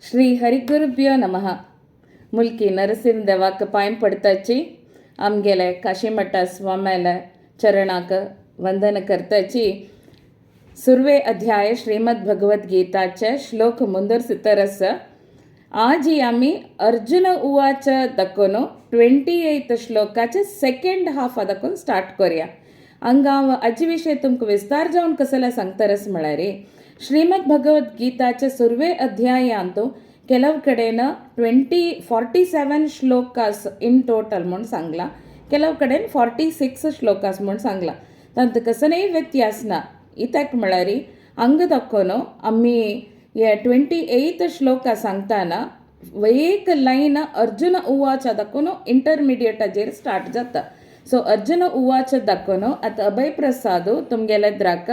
श्री हरिगुरुभ्यो नमः. मुल्की नरसिंह देवाक पांय पडताची, आमगेले काशीमठा स्वाम्याले चरणाक वंदन करताची. सुर्वे अध्याय श्रीमद भगवद्गीताचे श्लोक मुंदर आसा. आजी आमी अर्जुन उवाच दाखोवन 28 श्लोकाचे सेकेंड हाफ दाखोवन स्टार्ट करूया. हांगा हांव हाजे विशय तुमकां विस्तार जावन कसले सांगतरस म्हळ्यार, श्रीमद भगवद्गीताचे सुर्वे अध्यायांत ಕೆಲವು ಕಡೆನ 47 श्लोकास इन टोटल म्हूण सांगलां, ಕೆಲವು कडेन 46 श्लोकास म्हूण सांगलां. तांत कसलेय व्यत्यास ना. कित्याक म्हळ्यार हांगा दाखोवन आमी हे 28 श्लोका सांगतना एक लायन अर्जुन उवाच दाखोवन इंटरमिडियटाचेर स्टार्ट जाता. सो अर्जुन उवाच दाखोवन आतां अभय प्रसाद तुमगेले द्राक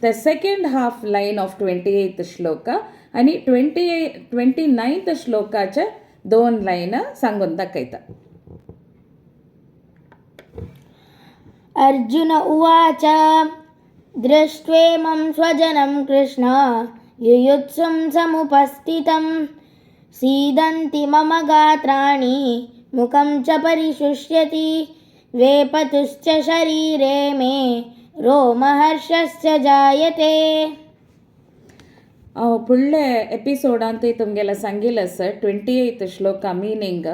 the second half line of 28 shloka आनी 29 श्लोकाचे दोन लायन सांगून दाखयता. अर्जुन उवाच, दृष्ट्वेमं स्वजनं कृष्ण युयुत्सुं समुपस्थितं, सीदन्ति मम गात्राणि मुखं च परिशुष्यति, वेपतुश्च शरीरे मे रोमहर्षश्च जायते. हांव फुडले एपिसोडांतूय तुमगेलें सांगिल्लें आसा. 28 श्लोका मिनींग,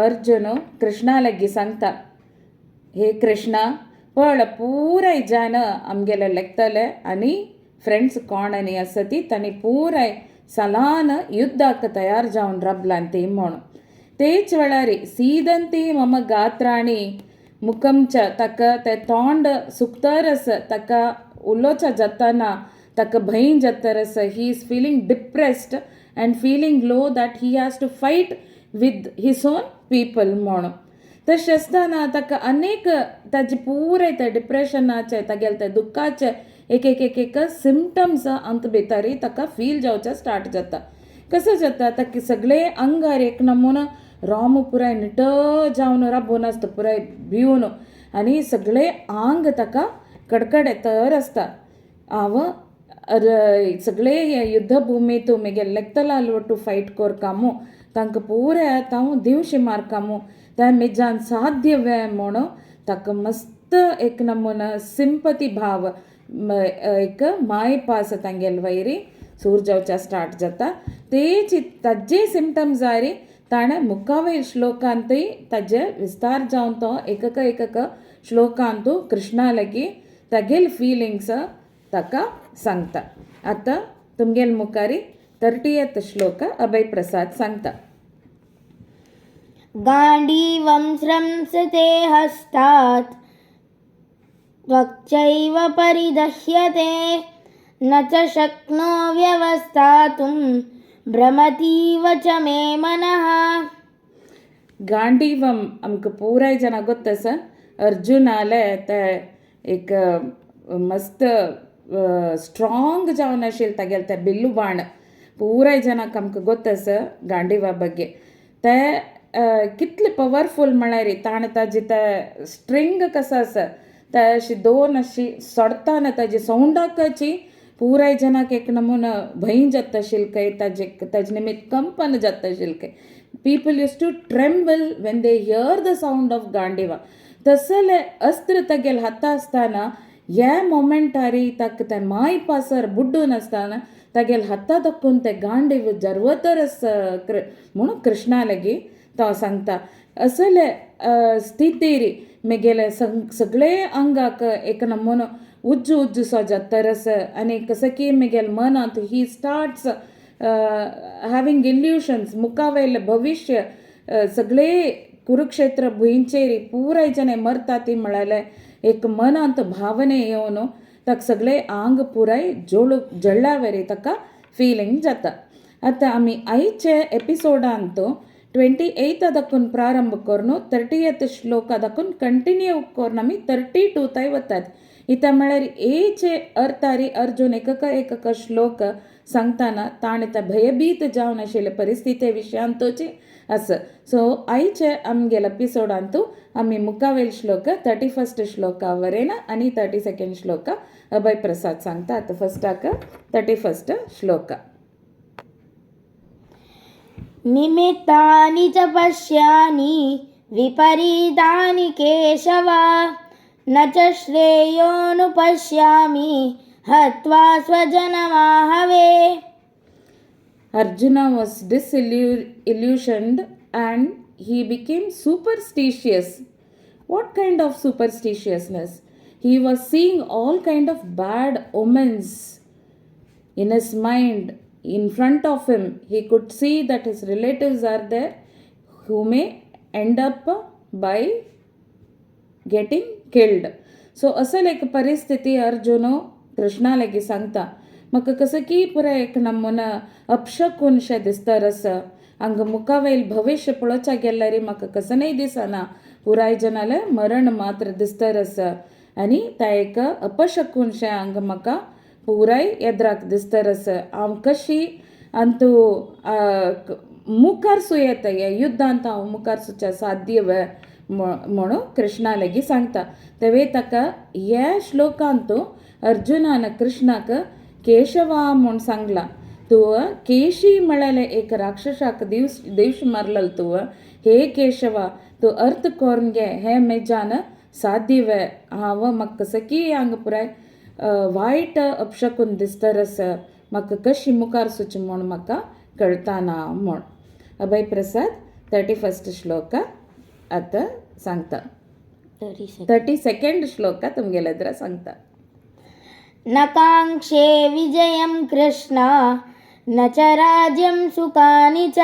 अर्जुन कृष्णा लागीं सांगता, हे कृष्णा, पळ पुराय जान आमगेले लेखतले आनी फ्रेंड्स कोण आनी आसा ती तांणी पुराय सलान युद्धाक तयार जावन राबलां ती म्हूण. तेच वेळार सीदंती मम गात्राणी मुखमच, ताका तें तोंड सुकतर आसा, ताका उलोवच्या जाताना ताका भंय जातर आसा. He is feeling depressed and feeling low that he has to fight with his own people म्हूण. तशें आसतना ताका अनेक ताजे पुराय ते डिप्रेशनाचे, तागेले ते दुख्खाचे एक एक एक एक सिमटम्स अंत भितर ताका फील जावचें स्टार्ट जाता. कसो जाता, ताका सगळे अंगार एक नमुना रोम पुराय निटळ जावन राबून आसता, पुराय भिवन, आनी सगळे आंग ताका कडकडेतर आसता. हांव सगळे हे युद्धभुमींत म्हगे लेगतला टू फायट कोरकामू, तांकां पुराय आतां हांव दिवशी मारकामू, तें म्हज्यान साध्य वे म्हूण ताका मस्त एक नमुना सिंपती भाव, एक मायपास तांगेले वयरी सूर जावच्या स्टार्ट जाता. तेच ताजे सिमटम्स जाय ताणें मुखावयर श्लोकांतूय ताजे विस्तार जावन तो एकक एकक श्लोकांतू कृष्णा लागीं तागेले फिलिंग्स ताका सांगता. आतां तुमगेले मुखारी 30th श्लोक अभय प्रसाद सांगता. गाण्डीवं स्रंसते हस्तात् त्वक्चैव परिदह्यते, न च शक्नो व्यवस्थातुं भ्रमतीव च मे मनः. गांडीवम आमकां पुराय जाणां गोत्त आसा. अर्जुनाले ते एक मस्त स्ट्रॉंग जावन आशिल्लें तागेलें तें बिल्लू बाण. पुराय जाणांक आमकां गोत्त आसा गांडीवा ಬಗ್ಗೆ. ते कितले पवरफूल म्हळ्यार ताणें ताजे ते स्ट्रींग कसो आसा ते अशी दोन अशी सोडताना ताजे सौंडाकाची पुराय जनाक एक नमुना भंय जाता आशिल्लें काय, ताजे ताजे निमित्त कंपन जाता आशिल्लें काय. People used to tremble when they hear the sound of Gandiva. तसले अस्त्र तागेले हाता आसतना ह्या मोमेंटारी ताका तें माय पासर बुड्डून आसतना तागेले हाता दाखोवन तें गांडीव जरवतर म्हणून कृष्णा लागीं तो सांगता. असले स्थितीर म्हगेले सगळे आंगाक एक नमुनो उज्जू उज्जूसो जातर आसा आनी कसो की म्हगेले मनांत ही स्टार्ट्स हॅविंग इल्युशन्स, मुखावयलें भविश्य, सगळे कुरुक्षेत्र भुंयचेर पुराय जने मरता ती म्हळ्यार एक मनांत भावने येवन ताका सगळे आंग पुराय जोळू जळ्ळा वरी ताका फिलींग जाता. आतां आमी आयचे एपिसोडांत 28 दाखून प्रारंभ करून 30th श्लोका दाखून कंटिन्यू करून आमी 32 ताय वतात. इता म्हळ्यार एचे अर्थारी अर्जुन एकक एकक श्लोक सांगतना ताणें त्या भयभीत जावन आशिल्ले परिस्थिती विशयांतूच आसा. सो आयचे आमगेले एपिसोडांतू आमी मुखावेल श्लोक 31st श्लोका वरेन आनी 32nd श्लोक अभय प्रसाद सांगता. आतां फस्टाक 31st श्लोक. निमित्तानि च पश्यामि विपरीतानि केशव न च श्रेयोऽनुपश्यामि हत्वा स्वजनमाहवे. Arjuna was disillusioned and he became superstitious. What kind of superstitiousness? He was seeing all kind of bad omens in his mind. In front of him, he could see that his relatives are there who may end up by getting killed. So असल एक परिस्थिती अर्जुन कृष्णा लागीं सांगता, म्हाका कसं की पुराय एक नमुना अपशकूनशें दिसता आसा. हांगा मुखावयल भविश्य पळोवच्या गेल्यार म्हाका कसं नाही दिसना, पुराय जनालें मरण मात्र दिसता आसा आनी त्या एक अपशकूनशें हांगा म्हाका पुराय येद्राक दिसता आसा. हांव कशी अंतू मुखार सू येता ह्या युद्धांत, हांव मुखार सुच्या साध्य म्हणून कृष्णा लागीं सांगता. तेवे ताका ह्या श्लोकांत अर्जुनान कृष्णाक केशवा म्हूण सांगलां. तूं केशी म्हळ्यार एक राक्षसाक दिवस दिवश मारलेलो तूं, हे केशवा तूं अर्थ करून घे, हें म्हज्यान साध्य. हांव म्हाका सकी हांगा पुराय वायट अपशकून दिसता आसा, म्हाका कशी मुखार सुची म्हूण म्हाका कळतना म्हूण. अभय प्रसाद 31 श्लोक आतां सांगता. 32 श्लोक तुमगेले एदरा सांगता. न काङ्क्षे विजयं कृष्ण न च राज्यं सुखानि च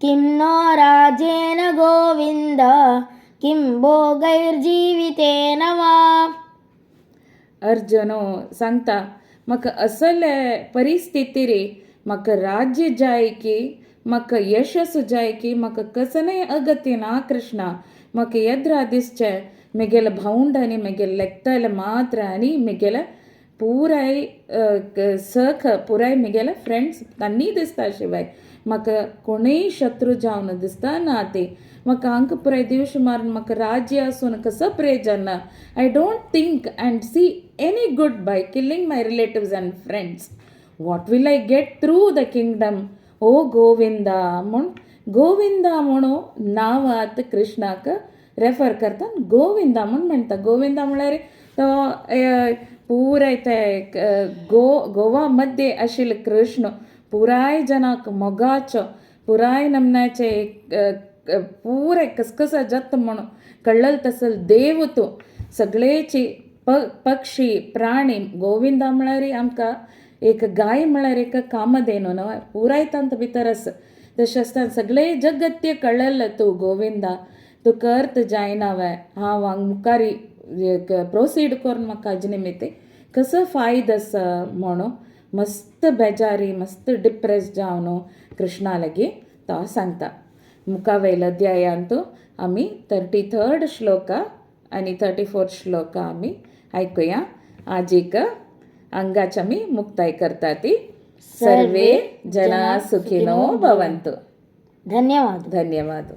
किं नो राज्येन गोविन्द किं भोगैर्जीवितेन वा. अर्जुन सांगता म्हाका असले परिस्थिती रे म्हाका राज्य जाय की म्हाका यशस जाय की म्हाका कसलेंय अगत्य ना कृष्णा. म्हाका येद्रा दिसचें म्हगेले भावंड आनी म्हगेले लेखताले मात्र आनी म्हगेले पुराय सख पुराय म्हगेले फ्रेंड्स तांणी दिसता शिवाय म्हाका कोणूय शत्रू जावन दिसता ना. ती म्हाका हांकां पुराय दिवश मारून म्हाका राज्य आसून कसो प्रयोजन ना. I don't think and see any good by killing my relatives and friends. What will I get through the kingdom O Govinda म्हूण. गोविंदा म्हणून नांव आतां कृष्णाक रेफर करता, गोविंदा म्हूण म्हणटा. गोविंदा म्हळ्यार तो पुराय ते गोवा मध्ये आशिल्ले कृष्ण पुराय जनाक मोगाचो पुराय नमनाचे पुराय कसकसा जाता म्हणून कळ्ळल तसल देव तूं सगळेची पक्षी प्राणी. गोविंदा म्हळ्यार आमकां एक गाय म्हळ्यार एक कामधेनू न्हय, पुराय तांत भितर आसा. तशें आसतना सगळे जगत्य कळ्ळें तूं गोविंदा, तुका अर्थ जायना वे हांव हांगा मुखार एक प्रोसीड करून म्हाका हाजे निमित्त कसो फायद आसा म्हणून मस्त बेजारी मस्त डिप्रेस जावन कृष्णा लागीं तो सांगता. मुखावयल्या अध्यायांत आमी 33 श्लोक आनी 34 श्लोक आमी आयकुया. आजीक हांगाच आमी मुक्ताय करता ती. सर्वे जना सुखिनो भवन्तु. धन्यवाद. धन्यवाद.